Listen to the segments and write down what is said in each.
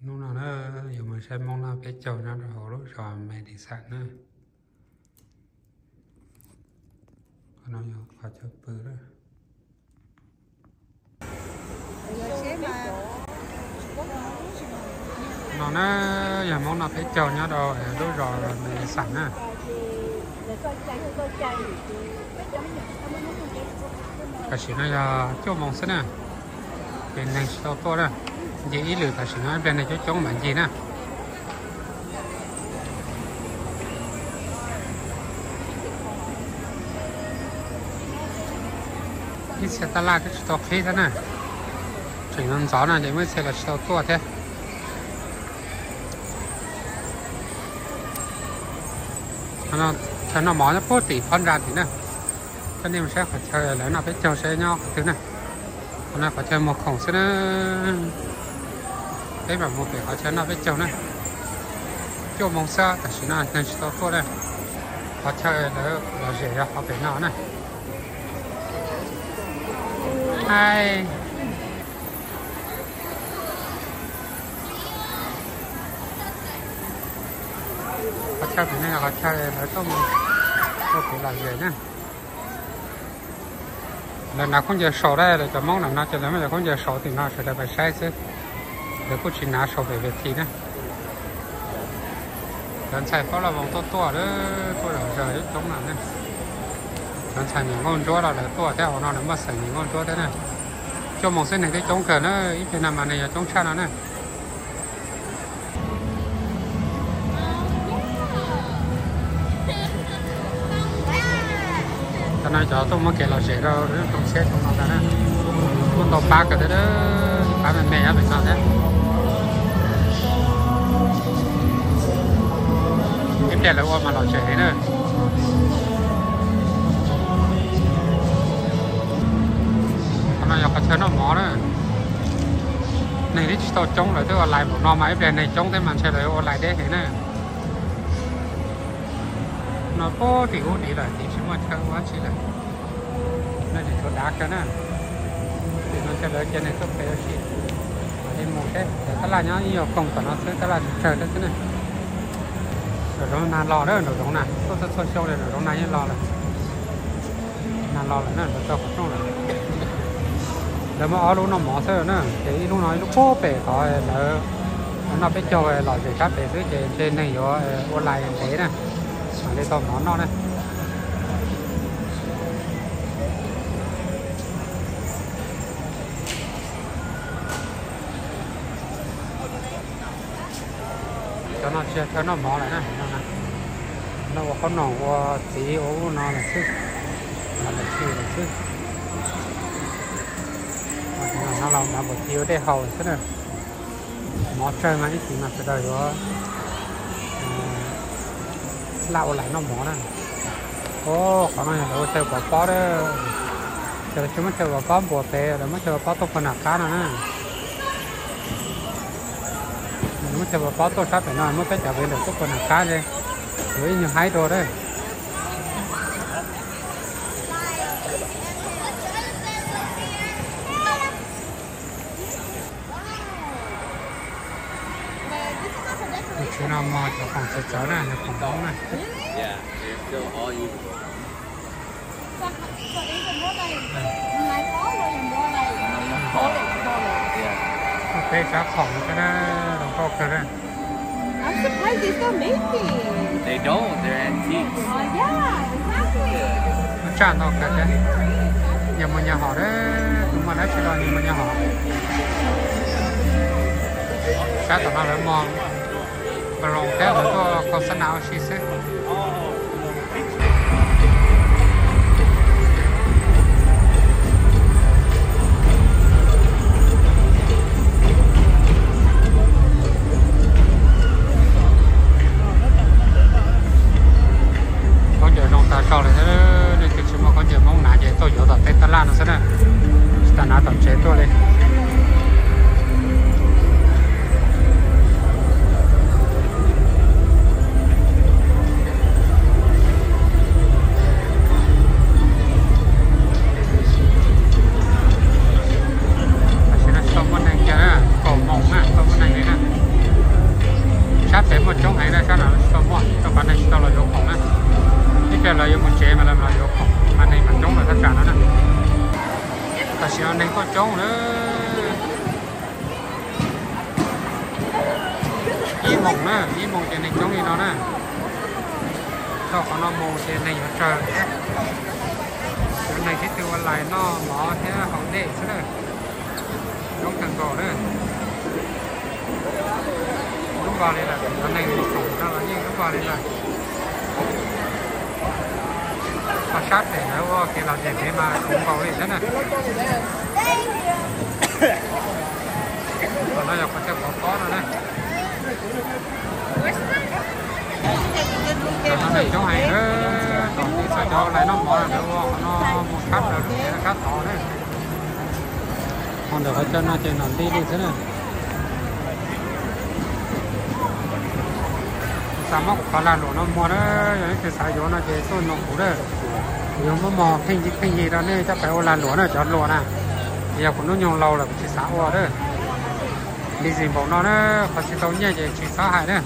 Hnub no na, yuav mus saib Hmoob noj peb caug nyob rau hauv lub zos Medicine na. Qhov no yog qhov chaw pw na. No na, yog Hmoob noj peb caug nyob rau lub zos Medicine na. Tam sim no yog cuaj moos xwb na, ces neeg tsis tau tuaj na. Ncig ib lwm tam sim no ib pliag neeg coob coob mam ncig na. Ib txhia tab laj twb tsis tau qhib thiab na, tseem ntxov ntxov no ces muaj ib txhia los tsis tau tuaj thiab. Chaw noj mov nyob puag tim phab ntsa tim na. Coj nej mus saib qhov chaw lawv noj peb caug seb nyob qhov twg na. Qhov no qhov chaw muag khoom xwb na. Peb mam mus pem qhov chaw noj peb caug na. Cuaj moos xwb tam sim no neeg tsis tau tuaj na. Qhov chaw lawv lom zem yog qhov pem no na. Qhov chaw pem no yog qhov chaw lawv tuaj mus ua kev lom zem na. Lawv hnav khaub ncaws saum dab, lawv cov Hmoob ntawm no ces lawv muaj cov khaub ncaws saum tim no sawv daws pais saib xwb. Lawv kuj tsis hnav saum pem ves thi na. Cov ntxhais Fab Laj Voos tuaj tuaj, tuaj zom zaws ib coob no ne. Cov ntxhais niam nkauj ntsuab los lawv tuaj thiab, hauv no lawv muaj xeem niam nkauj ntsuab thiab na. Cuaj moos xwb neeg twb coob kawg na, ib pliag no mas neeg yuav coob tshaj no na. Cov no cov tuaj muab kev lom zem rau lub xyoo tshiab xyoo no ntag na. Kuj ntau pab kawg thiab, ib pab me me nyob pem no thiab. Ib pliag lawv ua mas lom zem heev na. Qhov no yog qhov chaw noj mov na. Neeg twb tsis tau coob, lawv twb ua lais npaum no mas ib pliag neeg coob thiab mas ntshe lawv ua lais deb heev na. No puag tim ub tid lawm, tim tsis muaj chaw ua dab tsi lawm. No tseem tshuav dav kawg na. Tim no ntshe lawv cia neeg tuaj pem ua si. Mam li mus seb, cov tab laj nyob ib nyuag koog tom no xwb, tab laj tsawg tsawg thiab xwb na. Nraum zoov nag los lawm, nraum zoov na, tuaj txhua txhua xyoo li nraum zoov nag yeej los lawm. Nag los lawm na, los txog qhov rooj lawm. Lawv muaj ob lub noj mov xwb na, ces ib lub no ib lub puag pem tod lawv noj peb caug lom zem sab pem xwb ces ntshe neeg yuav ua lais ntev na, mam li tau mov noj na. Cov no tsis yog chaw noj mov lawm na, no ua qhob noom ua txiv ua ub no lawm xwb, lawm xwb. No los mas npaum txiv ua dej haus xwb na. Mov tsawg mas ib chim mas sawv daws yuav laj ua lais noj mov na. Qhov no yog lawv ua chaw pov pob, ces lawv tsis muab chaw pov pob npuas pem, lawv muab chaw pov pob tuaj puag nram qab no na. Lawv muab chaw pov pob tuaj sab pem no, muab peb cov pem ntawm tuaj puag nram qab ces yuav ib nyuag haib dua lawm. Tus tswv no muag cov khoom txawv txawv na, yog khoom Hmoob na. Muaj peb tsab khoom no thiab na, zoo nkauj kawg na. Muaj tsaj ntau kawg thiab. Nyias muag nyias hom thiab, tus muaj dab tsi los nyias muag nyias hom. Sab tom no lawv muag balloon thiab lawv tuaj khau xab nas ua si xwb. Khaub ncaws zoo tag zog li thiab, leej twg tsis muaj khaub ncaws Hmoob hnav ces tuaj yuav tom teb tab laj no xwb na. Tsis tas hnav tom tsev tuaj li. Muaj coob heev na, sab nram no tsis tau muaj, rau qhov neeg tsis tau los yuav khoom na. Ib pliag lawv yuav mus tsev mas lawv los yuav khoom mas neeg mas coob lawm thaj tsam no na. Tam sim no neeg tuaj coob na. Ib moos na, ib moos ces neeg coob li no na. Txog qhov no mus ces neeg yuav tsawg thiab. Yuav neeg sib tw ua lais noj mov thiab haus dej xwb na. Coob kawg nkaus na. Lub npog li lawm, cov neeg mus khoom no los yeej lub npog li lawm. Ho sab pem lawv ua kev lom zem pem mas kub nkaus li thiab na. Qhov no yog qhov chaw pov pob no na. Cov no neeg coob heev, tom ntej txog cov lais noj mov no lawv ua qhov no mus sab plaws lub tsev sab tod na. Ho ntawm qhov chaw no ces nom nti li xwb na. Xav muab kuv qhov lag luam no muag na, yog leej twg xav yuav no ces tuaj noog kuv na. Kuv yuav muab muag pheej yig pheej yig rau nej coj pais ua lag luam na cov hluas na. Yog kuv hnub nyoog laus lawm kuv tsis xav ua na. Busy npaum no na, qhov tsis tau nyiaj ces tsis txhob hais na.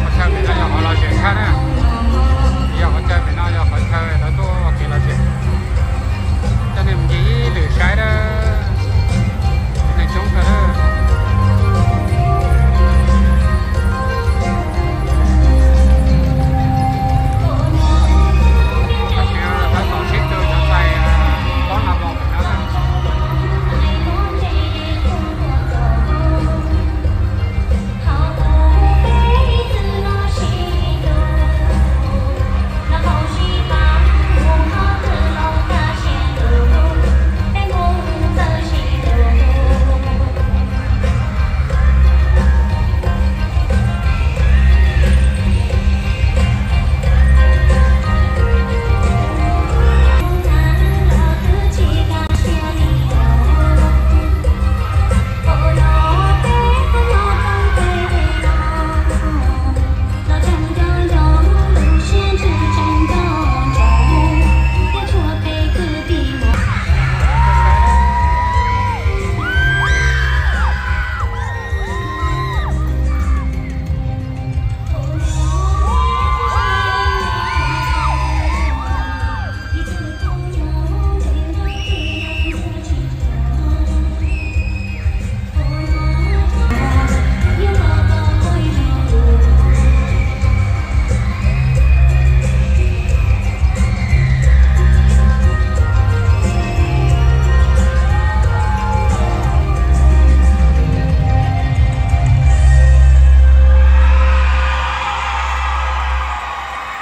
Qhov chaw pem no yog qhov lom zem tshaj na. Yog qhov chaw pem no yog qhov chaw lawv tuaj ua kev lom zem. Coj nej mus ncig ib lwm saib na. Neeg coob kawg na. Tam sim no lawv tau sib tw cov ntxhais pob no los pem no na.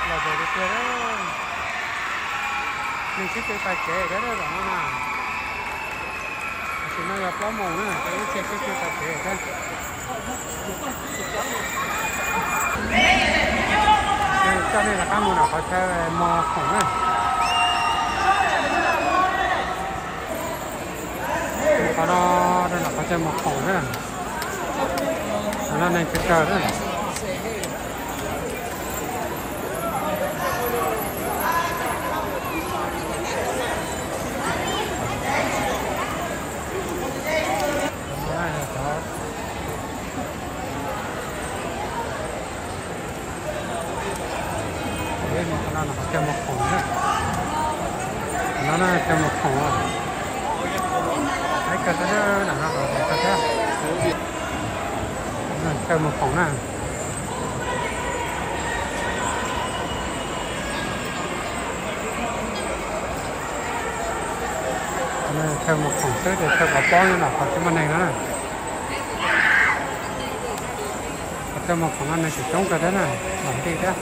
Los zem tiag tiag, neeg sib tw pais tsev thiab zaum no na. Tam sim no yog plaub moos na, cov ib txhia sib tw pais tsev thiab. Coj nej rov qab mus nram qhov chaw muag khoom na. Qhov no rau nram qhov chaw muag khoom na. Qhov no neeg tsawg tsawg na. Qhov no na chaw muag khoom na. Qhov no na chaw muag khoom. Ib kawg thiab na, no los kawg thiab. Chaw muag khoom na. Chaw muag khoom xwb ces chaw pov pob nyob nram qhov tsis muaj neeg no na. Qhov chaw muag khoom no neeg tseem coob kawg thiab na, los nti thiab.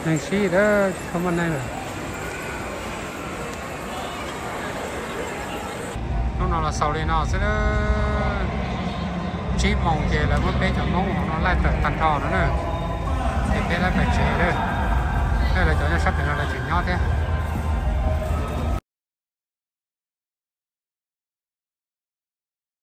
Neeg sib lawm, tsis tshua muaj neeg lawm. Hnub no los xaus li no xwb. Tsib moos ces lawv muab peb cov Hmoob hauv no laij tawm tag nrho no na. Ces peb lawv pais tsev lawm. Lawv cov nyob sab pem no lawv tseem nyob thiab.